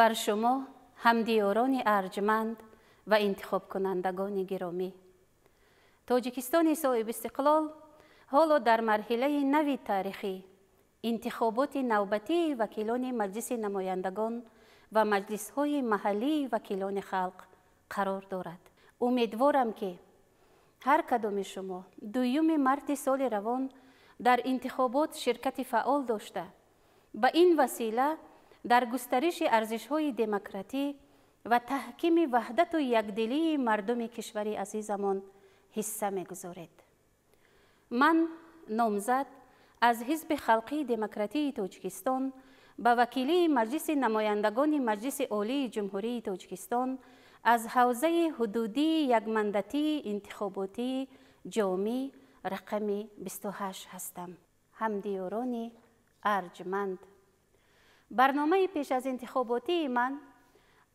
Бар шумо ҳамдиёрони арҷманд ва интихобкунандагони гиромӣ. Тоҷикистони соҳибистиқлол ҳоло дар марҳилаи нави таърихӣ интихоботи навбатии вакилони Маҷлиси намояндагон ва маҷлисҳои маҳаллии вакилони халқ қарор дорад. Умедворам, ки ҳар кадоми шумо 2 марти соли равон дар интихобот ширкати фаъол дошта, ба ин васила дар густариши арзишҳои демократӣ ва таҳкими ваҳдату якдилии мардуми кишвари азизамон ҳисса мегузоред. Ман номзад аз Ҳизби Халқии Демократии Тоҷикистон ба вакилии Маҷлиси намояндагони Маҷлиси Олии Ҷумҳурии Тоҷикистон аз ҳавзаи ҳудудии якмандатии интихоботии ҷомӣ рақами 28 ҳастам. Ҳамдиёрони арҷманд, барномаи пеш аз интихоботии ман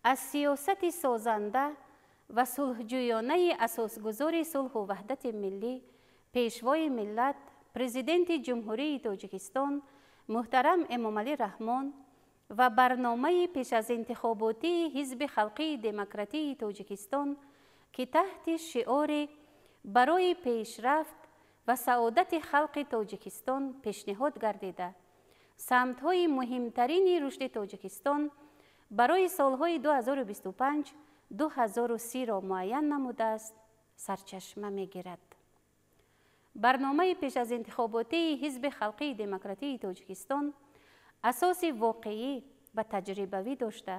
аз сиёсати созанда ва сулҳҷӯёнаи асосгузори сулҳу ваҳдати миллӣ, пешвои миллат, Президенти Ҷумҳурии Тоҷикистон муҳтарам Эмомалӣ Раҳмон ва барномаи пеш аз интихоботии Ҳизби Халқии Демократии Тоҷикистон, ки таҳти шиори барои пешрафт ва саодати халқи Тоҷикистон пешниҳод гардида, самтҳои муҳимтарини рушди Тоҷикистон барои солҳои 2025-2030-ро муайян намудааст, сарчашма мегирад. Барномаи пеш аз интихоботии Ҳизби Халқии Демократии Тоҷикистон асоси воқеӣ ва таҷрибавӣ дошта,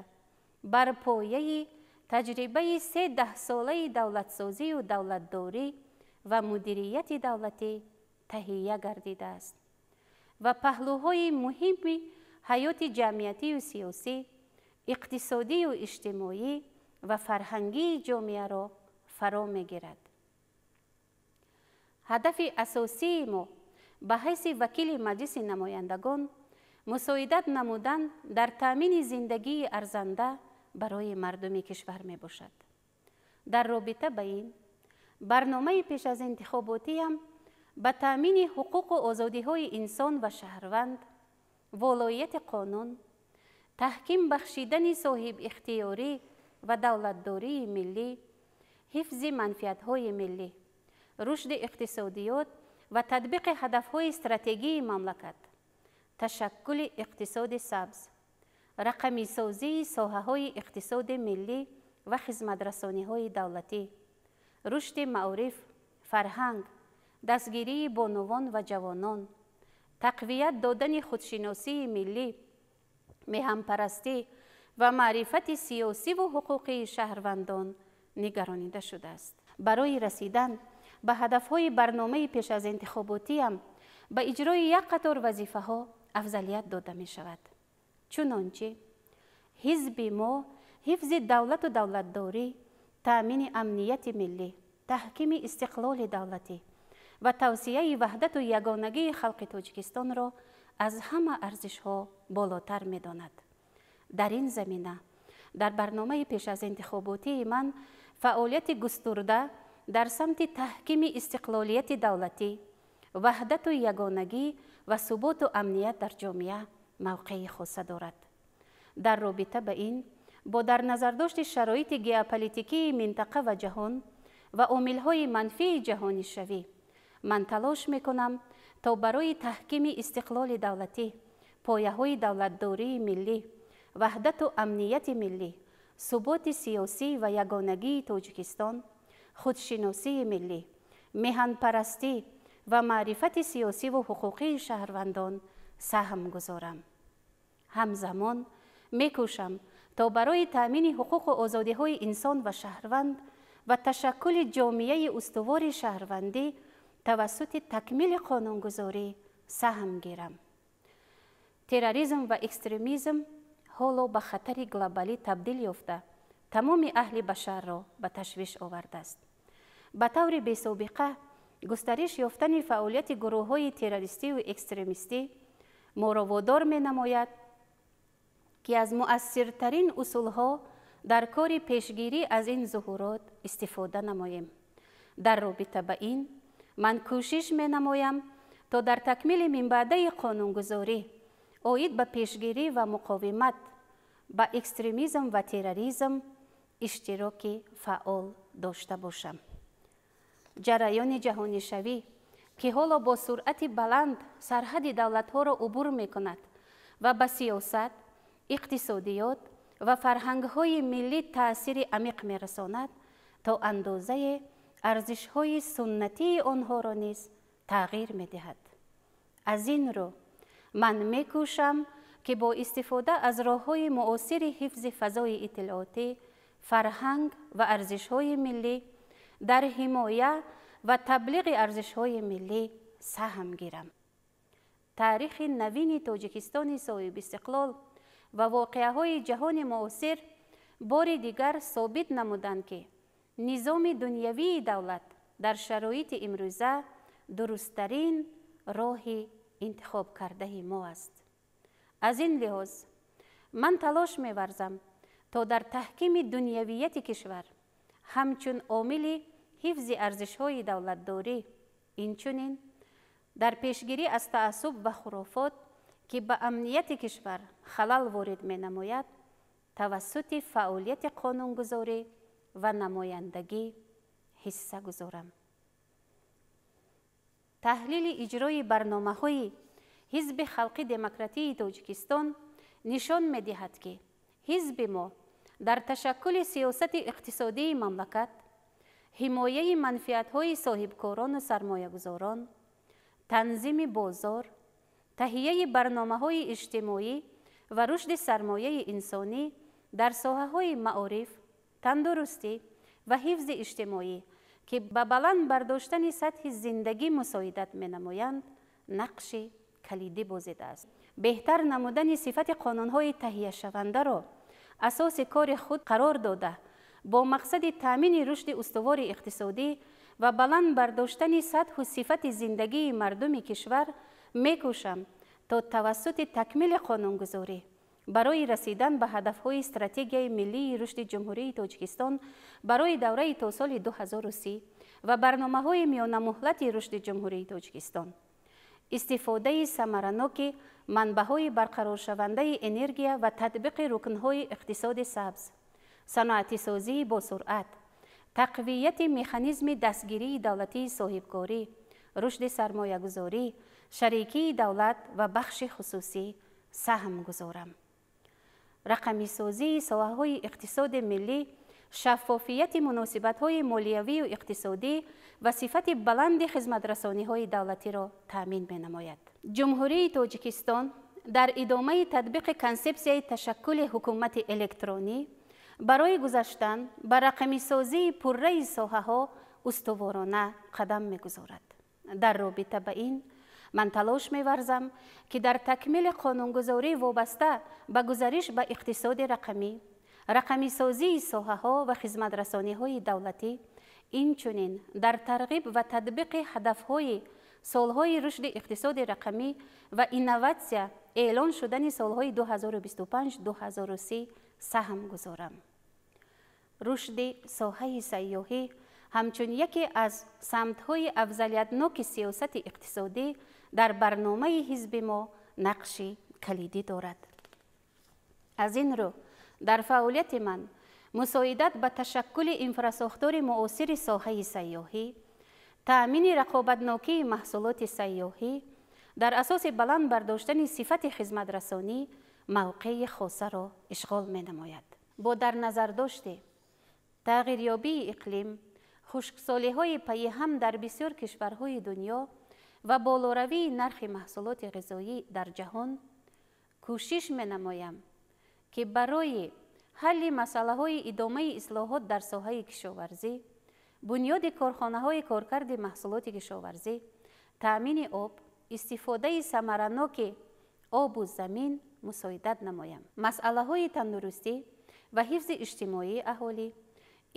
бар пояи таҷрибаи 3 даҳсолаи давлатсозию давлатдорӣ ва мудирияти давлатӣ таҳия гардидааст ва паҳлӯҳои муҳими ҳаёти ҷамъиятию сиёсӣ, иқтисодию иҷтимоӣ ва фарҳангии ҷомеаро фаро мегирад. Ҳадафи асосии мо ба ҳайси вакили Маҷлиси намояндагон мусоидат намудан дар таъмини зиндагии арзанда барои мардуми кишвар мебошад. Дар робита ба ин барномаи пеш аз интихоботиам ба таъмини ҳуқуқу озодиҳои инсон ва шаҳрванд, волоияти қонун, таҳким бахшидани соҳибихтиёрӣ ва давлатдории миллӣ, ҳифзи манфиатҳои миллӣ, рушди иқтисодиёт ва татбиқи ҳадафҳои стратегии мамлакат, ташаккули иқтисоди сабз, рақамисозии соҳаҳои иқтисоди миллӣ ва хизматрасониҳои давлатӣ, рушди маориф, фарҳанг, дастгирии бонувон ва ҷавонон, тақвият додани худшиносии миллӣ, меҳанпарастӣ ва маърифати сиёсиву ҳуқуқии шаҳрвандон нигаронида шудааст. Барои расидан ба ҳадафҳои барномаи пеш аз интихоботиам ба иҷрои як қатор вазифаҳо афзалият дода мешавад. Чунончи ҳизби мо ҳифзи давлату давлатдорӣ, таъмини амнияти миллӣ, таҳкими истиқлоли давлатӣ ва тавсияи ваҳдату ягонагии халқи Тоҷикистонро аз ҳама арзишҳо болотар медонад. Дар ин замина дар барномаи пеш аз интихоботии ман фаъолияти густурда дар самти таҳкими истиқлолияти давлатӣ, ваҳдату ягонагӣ ва суботу амният дар ҷомеа мавқеи хоса дорад. Дар робита ба ин, бо дар назардошти шароити геополитикии минтақа ва ҷаҳон ва омилҳои манфии ҷаҳонишавӣ, ман талош мекунам то барои таҳкими истиқлоли давлатӣ, пояҳои давлатдории миллӣ, ваҳдату амнияти миллӣ, суботи сиёсӣ ва ягонагии Тоҷикистон, худшиносии миллӣ, меҳанпарастӣ ва маърифати сиёсиву ҳуқуқии шаҳрвандон саҳм гузорам. Ҳамзамон мекӯшам то барои таъмини ҳуқуқу озодиҳои инсон ва шаҳрванд ва ташаккули ҷомеаи устувори шаҳрвандӣ тавассути такмили қонунгузорӣ саҳм гирам. Терроризм ва экстремизм ҳоло ба хатари глобалӣ табдил ёфта, тамоми аҳли башарро ба ташвиш овардааст. Ба таври бесобиқа густариш ёфтани фаъолияти гурӯҳҳои террористию экстремистӣ моро водор менамояд, ки аз муассиртарин усулҳо дар кори пешгирӣ аз ин зуҳурот истифода намоем. Дар робита ба ин ман кӯшиш менамоям то дар такмили минбаъдаи қонунгузорӣ оид ба пешгирӣ ва муқовимат ба экстремизм ва терроризм иштироки фаъол дошта бошам. Ҷараёни ҷаҳонишавӣ, ки ҳоло бо суръати баланд сарҳади давлатҳоро убур мекунад ва ба сиёсат, иқтисодиёт ва фарҳангҳои миллӣ таъсири амиқ мерасонад, то андозае арзишҳои суннатии онҳоро низ тағйир медиҳад. Аз ин рӯ ман мекӯшам, ки бо истифода аз роҳҳои муосири ҳифзи фазои иттилоотӣ, фарҳанг ва арзишҳои миллӣ дар ҳимоя ва таблиғи арзишҳои миллӣ саҳм гирам. Таърихи навини Тоҷикистони соҳибистиқлол ва воқеаҳои ҷаҳони муосир бори дигар собит намуданд, ки низоми дунявии давлат дар шароити имрӯза дурусттарин роҳи интихобкардаи мо аст. Аз ин лиҳоз ман талош меварзам, то дар таҳкими дунявияти кишвар ҳамчун омили ҳифзи арзишҳои давлатдорӣ, инчунин дар пешгирӣ аз таассуб ва хурофот, ки ба амнияти кишвар халал ворид менамояд, тавассути фаъолияти қонунгузорӣ ва намояндагӣ ҳисса гузорам. Таҳлили иҷрои барномаҳои Ҳизби Халқи Демократии Тоҷикистон нишон медиҳад, ки ҳизби мо дар ташаккули сиёсати иқтисодии мамлакат, ҳимояи манфиатҳои соҳибкорону сармоягузорон, танзими бозор, таҳияи барномаҳои иҷтимоӣ ва рушди сармояи инсонӣ дар соҳаҳои маориф, тандурустӣ ва ҳифзи иҷтимоӣ, ки ба баланд бардоштани сатҳи зиндагӣ мусоидат менамоянд, нақши калидӣ бозидааст. Беҳтар намудани сифати қонунҳои таҳияшавандаро асоси кори худ қарор дода, бо мақсади таъмини рушди устувори иқтисодӣ ва баланд бардоштани сатҳу сифати зиндагии мардуми кишвар мекӯшам, то тавассути такмили қонунгузорӣ барои расидан ба ҳадафҳои стратегияи миллии рушди Ҷумҳурии Тоҷикистон барои давраи то соли 2030 ва барномаҳои миёнамуҳлати рушди Ҷумҳурии Тоҷикистон, истифодаи самараноки манбаъҳои барқароршавандаи энергия ва татбиқи рукнҳои иқтисоди сабз, саноатисозии босуръат, тақвияти механизми дастгирии давлатии соҳибкорӣ, рушди сармоягузорӣ, шарикии давлат ва бахши хусусӣ саҳм гузорам. Рақамисозии соҳаҳои иқтисоди миллӣ, шаффофияти муносибатҳои молиявию иқтисодӣ ва сифати баланди хизматрасониҳои давлатиро таъмин менамояд. Ҷумҳурии Тоҷикистон дар идомаи татбиқи консепсияи ташаккули ҳукумати электронӣ барои гузаштан ба рақамисозии пурраи соҳаҳо устуворона қадам мегузорад. Дар робита ба ин ман талош меварзам, ки дар такмили қонунгузорӣ вобаста ба гузариш ба иқтисоди рақамӣ, рақамисозии соҳаҳо ва хизматрасониҳои давлатӣ, инчунин дар тарғиб ва татбиқи ҳадафҳои солҳои рушди иқтисоди рақамӣ ва инноватсия эълон шудани солҳои 2025-2030 саҳм гузорам. Рушди соҳаи сайёҳӣ ҳамчун яке аз самтҳои афзалиятноки сиёсати иқтисодӣ дар барномаи ҳизби мо нақши калидӣ дорад. Аз ин рӯ дар фаъолияти ман мусоидат ба ташаккули инфрасохтори муосири соҳаи сайёҳӣ, таъмини рақобатнокии маҳсулоти сайёҳӣ дар асоси баланд бардоштани сифати хизматрасонӣ мавқеи хосаро ишғол менамояд. Бо дар назардошти тағйирёбии иқлим, хушксолиҳои пайиҳам дар бисёр кишварҳои дунё ва болоравии нархи маҳсулоти ғизоӣ дар ҷаҳон, кӯшиш менамоям, ки барои ҳалли масъалаҳои идомаи ислоҳот дар соҳаи кишоварзӣ, бунёди корхонаҳои коркарди маҳсулоти кишоварзӣ, таъмини об, истифодаи самараноки обу замин мусоидат намоям. Масъалаҳои тандурустӣ ва ҳифзи иҷтимоии аҳолӣ,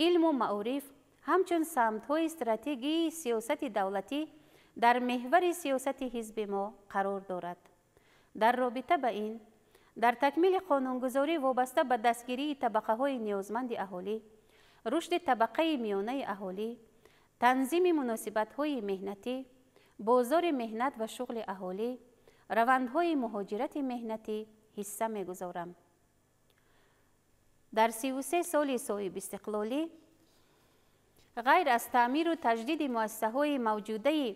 илму маориф ҳамчун самтҳои стратегии сиёсати давлатӣ дар меҳвари сиёсати ҳизби мо қарор дорад. Дар робита ба ин, дар такмили қонунгузорӣ вобаста ба дастгирии табақаҳои ниёзманди аҳолӣ, рушди табақаи миёнаи аҳолӣ, танзими муносибатҳои меҳнатӣ, бозори меҳнат ва шуғли аҳолӣ, равандҳои муҳоҷирати меҳнатӣ ҳисса мегузорам. Дар 33 соли соҳибистиқлолӣ ғайр аз таъмиру таҷдиди муассисаҳои мавҷудаи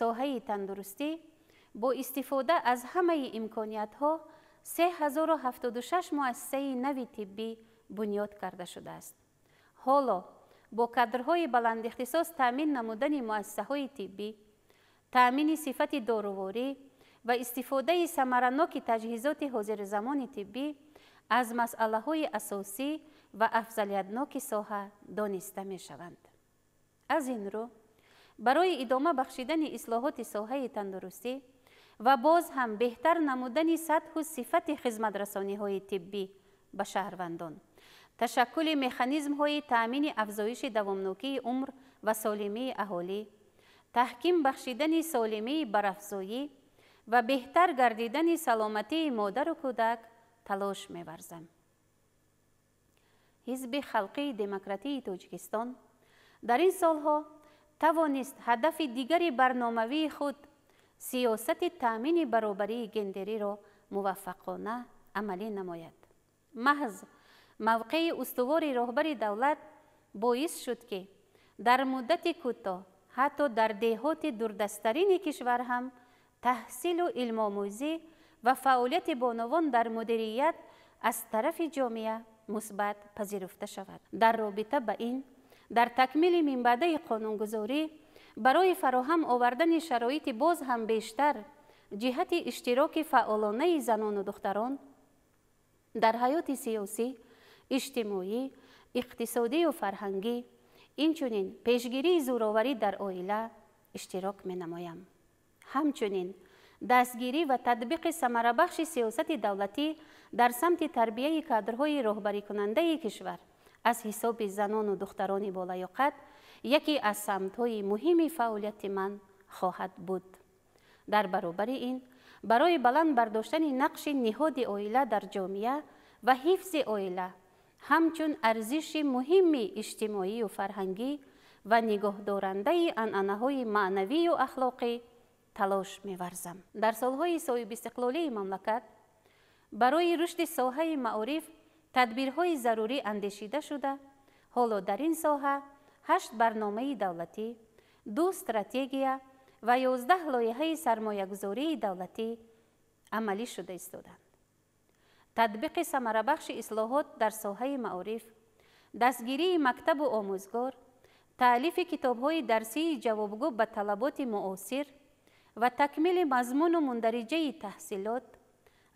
соҳаи тандурустӣ бо истифода аз ҳамаи имкониятҳо 3076 муассисаи нави тиббӣ бунёд карда шудааст. Ҳоло бо кадрҳои баландихтисос таъмин намудани муассисаҳои тиббӣ, таъмини сифати доруворӣ ва истифодаи самараноки таҷҳизоти ҳозирзамони тиббӣ аз масъалаҳои асосӣ ва афзалиятноки соҳа дониста мешаванд. Аз ин рӯ, барои идома бахшидани ислоҳоти соҳаи тандурустӣ ва боз ҳам беҳтар намудани сатҳу сифати хизматрасониҳои тиббӣ ба шаҳрвандон, ташаккули механизмҳои таъмини афзоиши давомнокии умр ва солимии аҳолӣ, таҳким бахшидани солимии барафзоӣ ва беҳтар гардидани саломатии модару кӯдак талош меварзам. Ҳизби Халқии Демократии Тоҷикистон дар ин солҳо тавонист ҳадафи дигари барномавии худ сиёсати таъмини баробарии гендериро муваффақона амалӣ намояд. Маҳз мавқеи устувори роҳбари давлат боис шуд, ки дар муддати кӯтоҳ ҳатто дар деҳоти дурдасттарини кишвар ҳам таҳсилу илмомӯзӣ ва фаъолияти бонувон дар мудирият аз тарафи ҷомеа мусбат пазируфта шавад. Дар робита ба ин, дар такмили минбаъдаи қонунгузорӣ барои фароҳам овардани шароити боз ҳам бештар ҷиҳати иштироки фаъолонаи занону духтарон дар ҳаёти сиёсӣ, иҷтимоӣ, иқтисодию фарҳангӣ, инчунин пешгирии зӯроварӣ дар оила иштирок менамоям. Ҳамчунин дастгирӣ ва татбиқи самарабахши сиёсати давлатӣ дар самти тарбияи кадрҳои роҳбарикунандаи кишвар аз ҳисоби занону духтарони болаёқат яке аз самтҳои муҳими фаъолияти ман хоҳад буд. Дар баробари ин, барои баланд бардоштани нақши ниҳоди оила дар ҷомеа ва ҳифзи оила ҳамчун арзиши муҳими иҷтимоию фарҳангӣ ва нигоҳдорандаи анъанаҳои маънавию ахлоқӣ талош меварзам. Дар солҳои соҳибистиқлолии мамлакат барои рушди соҳаи маориф тадбирҳои зарурӣ андешида шуда, ҳоло дар ин соҳа 8 барномаи давлатӣ, 2 стратегия ва 11 лоиҳаи сармоягузории давлатӣ амалӣ шуда истоданд. Татбиқи самарабахши ислоҳот дар соҳаи маориф, дастгирии мактабу омӯзгор, таълифи китобҳои дарсии ҷавобгӯ ба талаботи муосир ва такмили мазмуну мундариҷаи таҳсилот,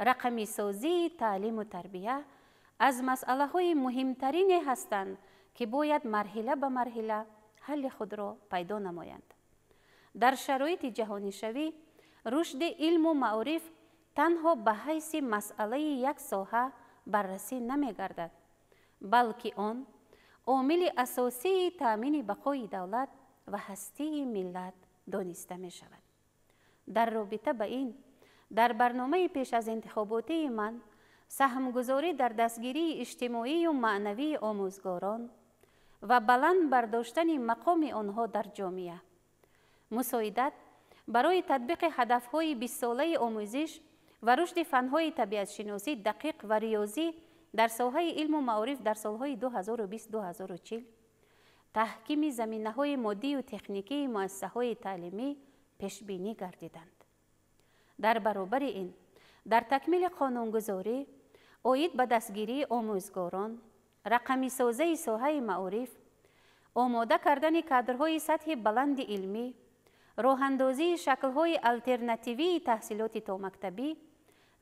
рақамисозии таълиму тарбия аз масъалаҳои муҳимтарине ҳастанд, ки бояд марҳила ба марҳила ҳалли худро пайдо намоянд. Дар шароити ҷаҳонишавӣ рушди илму маориф танҳо ба ҳайси масъалаи як соҳа баррасӣ намегардад, балки он омили асосии таъмини бақои давлат ва ҳастии миллат дониста мешавад. Дар робита ба ин, дар барномаи пеш аз интихоботии ман саҳмгузорӣ дар дастгирии иҷтимоию маънавии омӯзгорон ва баланд бардоштани мақоми онҳо дар ҷомеа, мусоидат барои татбиқи ҳадафҳои бистсолаи омӯзиш ва рушди фанҳои табиатшиносӣ дақиқ ва риёзӣ дар соҳаи илму маориф дар солҳои 2020-2040, таҳкими заминаҳои моддию техникии муассисаҳои таълимӣ пешбинӣ гардиданд. Дар баробари ин, дар такмили қонунгузорӣ оид ба дастгирии омӯзгорон, рақамисозаи соҳаи маориф, омода кардани кадрҳои сатҳи баланди илмӣ, роҳандозии шаклҳои алтернативии таҳсилоти томактабӣ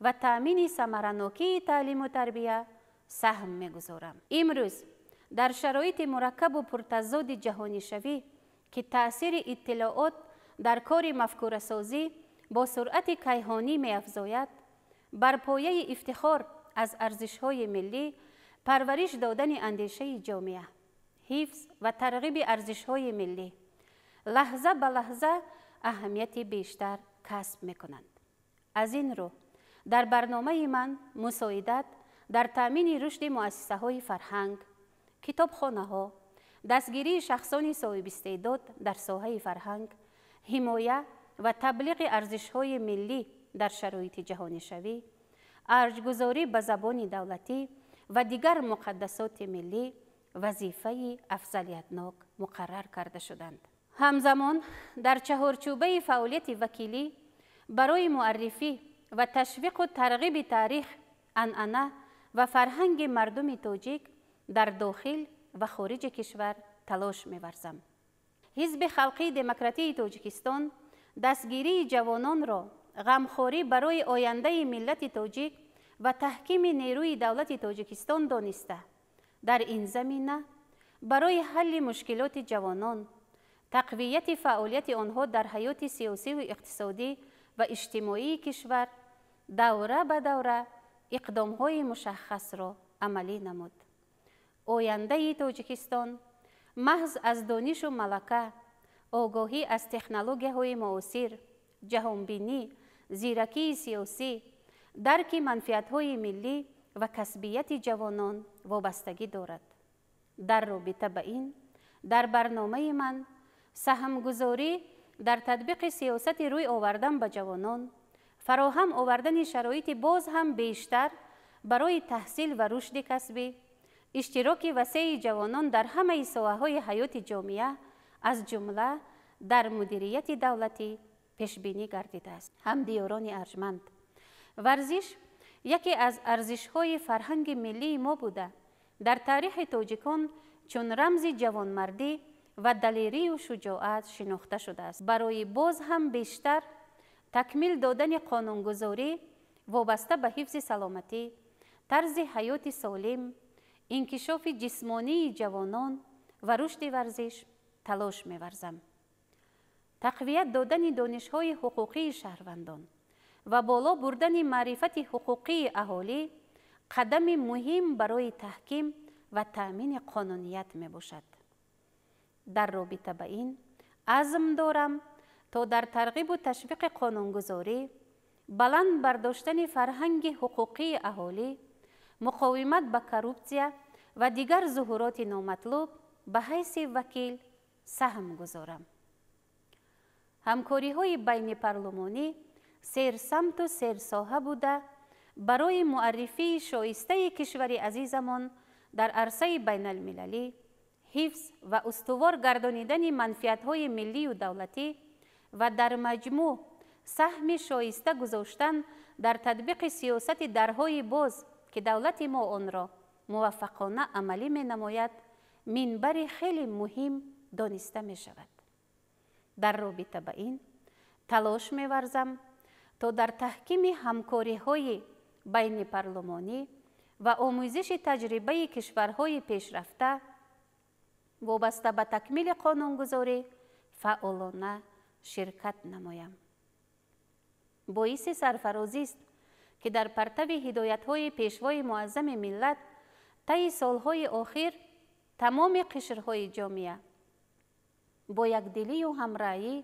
ва таъмини самаранокии таълиму тарбия саҳм мегузорам. Имрӯз дар шароити мураккабу пуртазоди ҷаҳонишавӣ, ки таъсири иттилоот дар кори мафкурасозӣ бо суръати кайҳонӣ меафзояд, бар пояи ифтихор аз арзишҳои миллӣ парвариш додани андешаи ҷомеа, ҳифз ва тарғиби арзишҳои миллӣ лаҳза ба лаҳза аҳамияти бештар касб мекунанд. Аз ин рӯ, дар барномаи ман мусоидат дар таъмини рушди муассисаҳои фарҳанг, китобхонаҳо, дастгирии шахсони соҳибистеъдод дар соҳаи фарҳанг, ҳимоя ва таблиғи арзишҳои миллӣ дар шароити ҷаҳонишавӣ, арҷгузорӣ ба забони давлатӣ ва дигар муқаддасоти миллӣ вазифаи афзалиятнок муқаррар карда шуданд. Ҳамзамон дар чаҳорчӯбаи фаъолияти вакилӣ барои муаррифӣ ва ташвиқу тарғиби таърих, анъана ва фарҳанги мардуми тоҷик дар дохил ва хориҷи кишвар талош меварзам. Ҳизби Халқии Демократии Тоҷикистон дастгирии ҷавононро ғамхорӣ барои ояндаи миллати тоҷик ва таҳкими нерӯи давлати Тоҷикистон дониста, дар ин замина барои ҳалли мушкилоти ҷавонон, тақвияти фаъолияти онҳо дар ҳаёти сиёсиву иқтисодӣ ва иҷтимоии кишвар давра ба давра иқдомҳои мушаххасро амалӣ намуд. Ояндаи Тоҷикистон маҳз аз донишу малака, огоҳӣ аз технологияҳои муосир, ҷаҳонбинӣ, зиракии сиёсӣ, дарки манфиатҳои миллӣ ва касбияти ҷавонон вобастагӣ дорад. Дар робита ба ин, дар барномаи ман саҳмгузорӣ дар татбиқи сиёсати рӯй овардан ба ҷавонон, фароҳам овардани шароити боз ҳам бештар барои таҳсил ва рушди касбӣ, иштироки васеи ҷавонон дар ҳамаи соҳаҳои ҳаёти ҷомеа, аз ҷумла дар мудирияти давлатӣ пешбинӣ гардидааст. Ҳамдиёрони арҷманд, варзиш яке аз арзишҳои фарҳанги миллии мо буда, дар таърихи тоҷикон чун рамзи ҷавонмардӣ ва далерию шуҷоат шинохта шудааст. Барои боз ҳам бештар такмил додани қонунгузорӣ вобаста ба ҳифзи саломатӣ, тарзи ҳаёти солим, инкишофи ҷисмонии ҷавонон ва рушди варзиш талош меварзам. Тақвият додани донишҳои ҳуқуқии шаҳрвандон ва боло бурдани маърифати ҳуқуқии аҳолӣ қадами муҳим барои таҳким ва таъмини қонуният мебошад. Дар робита ба ин азм дорам то дар тарғибу ташвиқи қонунгузорӣ, баланд бардоштани фарҳанги ҳуқуқии аҳолӣ, муқовимат ба коррупсия ва дигар зуҳуроти номатлуб ба ҳайси вакил саҳм гузорам. Ҳамкориҳои байнипарлумонӣ серсамту серсоҳа буда, барои муаррифии шоистаи кишвари азизамон дар арсаи байналмилалӣ, ҳифз ва устувор гардонидани манфиатҳои миллию давлатӣ ва дар маҷмӯъ саҳми шоиста гузоштан дар татбиқи сиёсати дарҳои боз, ки давлати мо онро муваффақона амалӣ менамояд, минбари хеле муҳим дониста мешавад. Дар робита ба ин талош меварзам то дар таҳкими ҳамкориҳои байнипарлумонӣ ва омӯзиши таҷрибаи кишварҳои пешрафта вобаста ба такмили қонунгузорӣ фаъолона ширкат намоям. Боиси сарфарозист, ки дар партави ҳидоятҳои пешвои муаззами миллат таи солҳои охир тамоми қишрҳои ҷомеа бо якдилию ҳамраҳӣ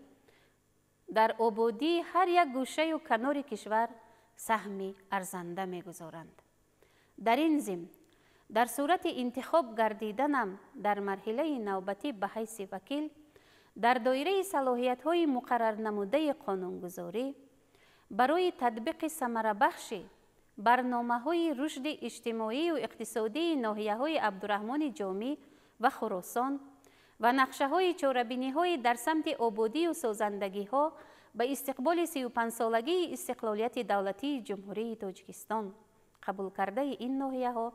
дар ободии ҳар як гӯшаю канори кишвар саҳми арзанда мегузоранд. Дар ин зимн, дар сурати интихоб гардиданам дар марҳилаи навбатӣ ба ҳайси вакил, дар доираи салоҳиятҳои муқаррарнамудаи қонунгузорӣ барои татбиқи самарабахши барномаҳои рушди иҷтимоию иқтисодии ноҳияҳои Абдураҳмони Ҷомӣ ва Хуросон ва нақшаҳои чорабиниҳои дар самти ободию созандагиҳо ба истиқболи 35-солагии истиқлолияти давлатии Ҷумҳурии Тоҷикистон қабулкардаи ин ноҳияҳо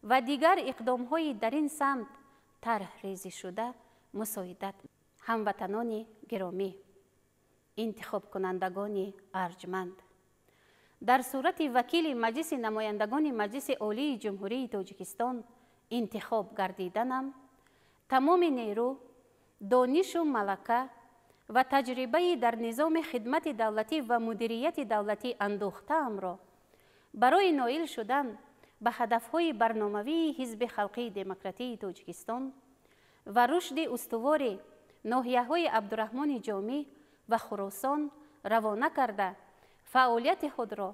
ва дигар иқдомҳои дар ин самт тарҳрезишуда мусоидат. Ҳамватанони гиромӣ, интихобкунандагони арҷманд, дар сурати вакили Маҷлиси намояндагони Маҷлиси Олии Ҷумҳурии Тоҷикистон интихоб гардиданам, тамоми нерӯ, донишу малака ва таҷрибаи дар низоми хидмати давлатӣ ва мудирияти давлатӣ андӯхтаамро барои ноил шудан ба ҳадафҳои барномавии Ҳизби Халқии Демократии Тоҷикистон ва рушди устувори ноҳияҳои Абдураҳмони Ҷомӣ ва Хуросон равона карда, фаъолияти худро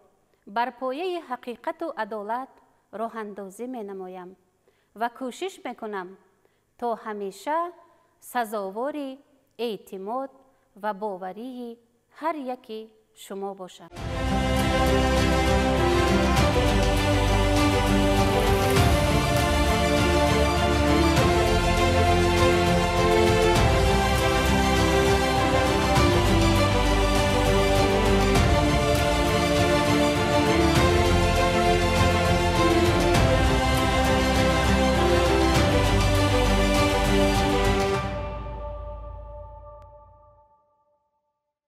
бар пояи ҳақиқату адолат роҳандозӣ менамоям ва кӯшиш мекунам то ҳамеша сазовори эътимод ва боварии ҳар яки шумо бошам.